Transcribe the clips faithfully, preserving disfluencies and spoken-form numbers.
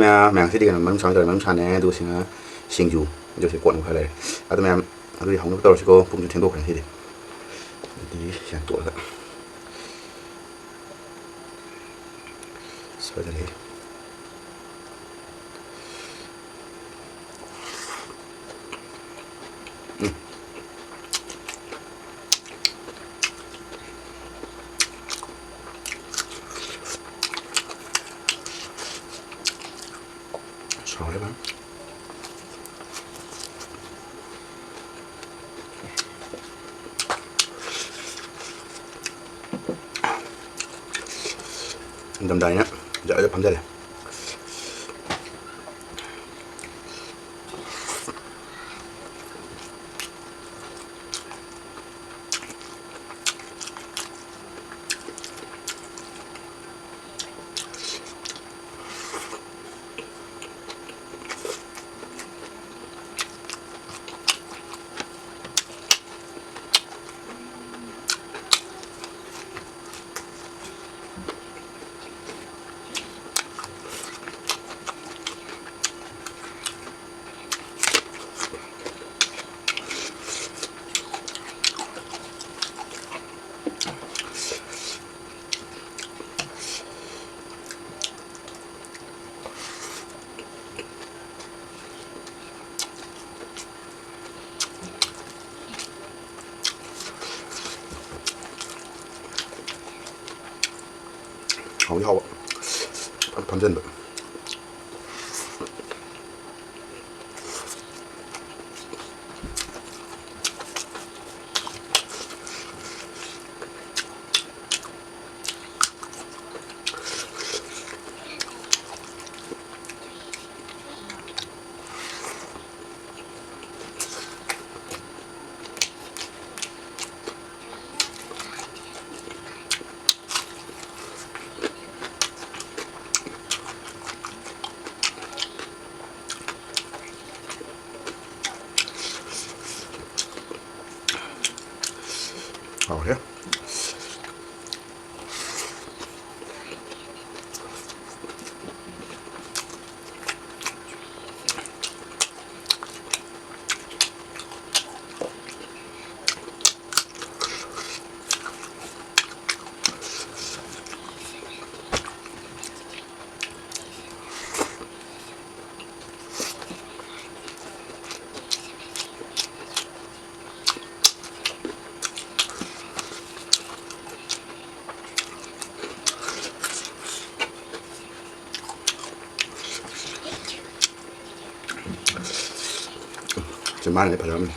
ꯃꯌꯥꯝ, ꯃꯌꯥꯝ ꯁꯤꯗꯤ ꯀꯩꯅꯣ, ꯃꯅꯨꯡꯁꯥ ꯑꯣꯏꯅ ꯇꯧꯔꯦ, ꯃꯅꯨꯡꯁꯥꯅꯦ, ꯑꯗꯨꯒ ꯁꯤꯅ ꯁꯤꯡꯖꯨ, ꯑꯗꯨꯒ ꯁꯤ ꯀꯣꯠꯅ ꯈꯔ ꯂꯩꯔꯦ꯫ ꯑꯗꯨ ꯃꯌꯥꯝ, ꯑꯗꯨꯗꯤ ꯍꯧꯅꯕ ꯇꯧꯔꯁꯤꯀꯣ, ꯄꯨꯡꯁꯨ ꯊꯦꯡꯗꯣꯛꯈ꯭ꯔꯦ ꯁꯤꯗꯤ꯫ ꯑꯗꯨꯗꯤ ꯁꯦꯡꯇꯣꯛꯑꯒ꯫ ꯁꯣꯏꯗꯔꯦ꯫ ꯎꯝ꯫ ꯁꯥꯎꯔꯦ ꯐꯖꯅ꯫ ꯅꯤꯡꯊꯝꯊꯥꯅꯤꯅ ꯖꯔ ꯖꯔ ꯐꯝꯖꯜꯂꯦ꯫ ꯍꯥꯎꯗꯤ ꯍꯥꯎꯕ꯫ ꯐꯖꯅ ꯐꯝꯖꯟꯕ꯫ ꯆꯤꯝꯕꯥꯟꯁꯦ ꯐꯖꯔꯝꯃꯦ꯫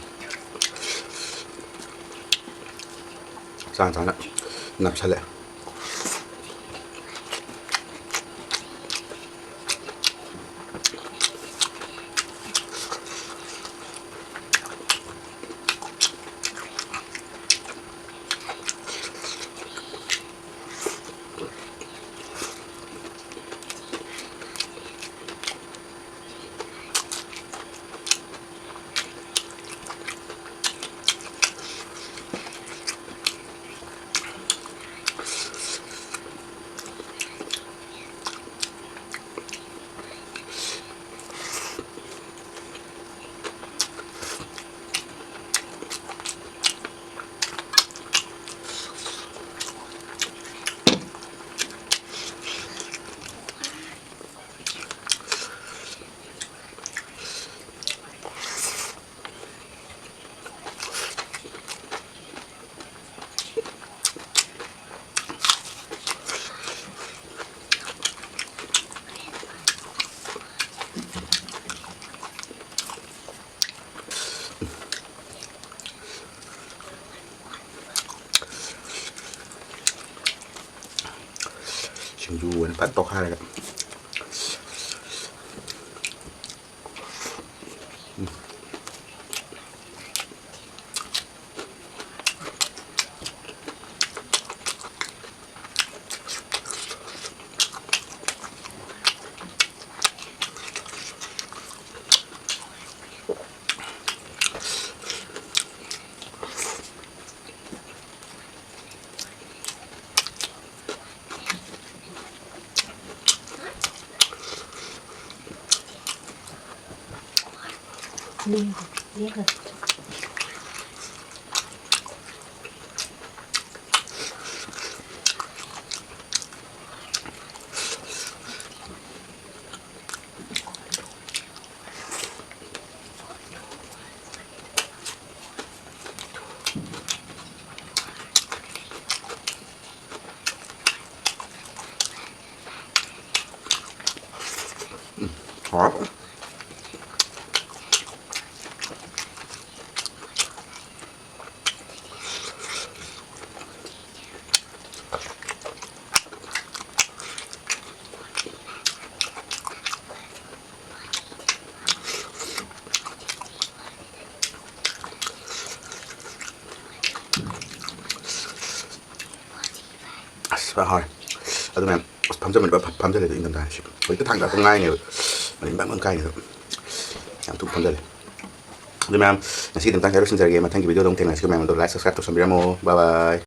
ꯆꯥꯅ ꯆꯥꯅ ꯅꯞꯁꯜꯂꯦ꯫ ꯁꯤꯡꯖꯨ ꯑꯣꯏꯅ ꯐꯖꯅ ꯇꯣꯠꯈꯥꯏꯔꯒ꯫ ꯎꯝ, ꯍꯥꯎꯔꯦ꯫ ꯍꯥꯎꯔꯦ꯫ ꯑꯗꯨ ꯃꯌꯥꯝ, ꯑꯁ, ꯐꯝꯖꯟꯕꯅꯦꯕ, ꯐ-, ꯐꯝꯖꯜꯂꯦ ꯑꯗꯨ ꯏꯪꯊꯝꯊꯥ ꯍꯥꯏꯁꯦ꯫ ꯍꯧꯖꯤꯛꯇ ꯊꯥꯡ ꯇꯥꯔꯛꯇ ꯉꯥꯏꯅꯦꯕ꯫ ꯑꯗꯨ ꯏꯪꯕ ꯉꯝ ꯀꯥꯏꯅꯦꯕ꯫ ꯌꯥꯝ ꯊꯨꯅ ꯐꯝꯖꯜꯂꯦ꯫ ꯑꯗꯨ ꯃꯌꯥꯝ, ꯉꯁꯤꯒꯤꯗꯤ ꯃꯇꯥꯡꯁꯤꯗ ꯂꯣꯏꯁꯤꯟꯖꯔꯒꯦ꯫ ꯃꯊꯪꯒꯤ video ꯗ ꯑꯃꯨꯛ ꯊꯦꯡꯅꯔꯁꯤꯀꯣ ꯃꯌꯥꯝ꯫ ꯑꯗꯣ like, subscribe ꯇꯧꯁꯟꯕꯤꯔꯝꯃꯣ꯫ Bye bye꯫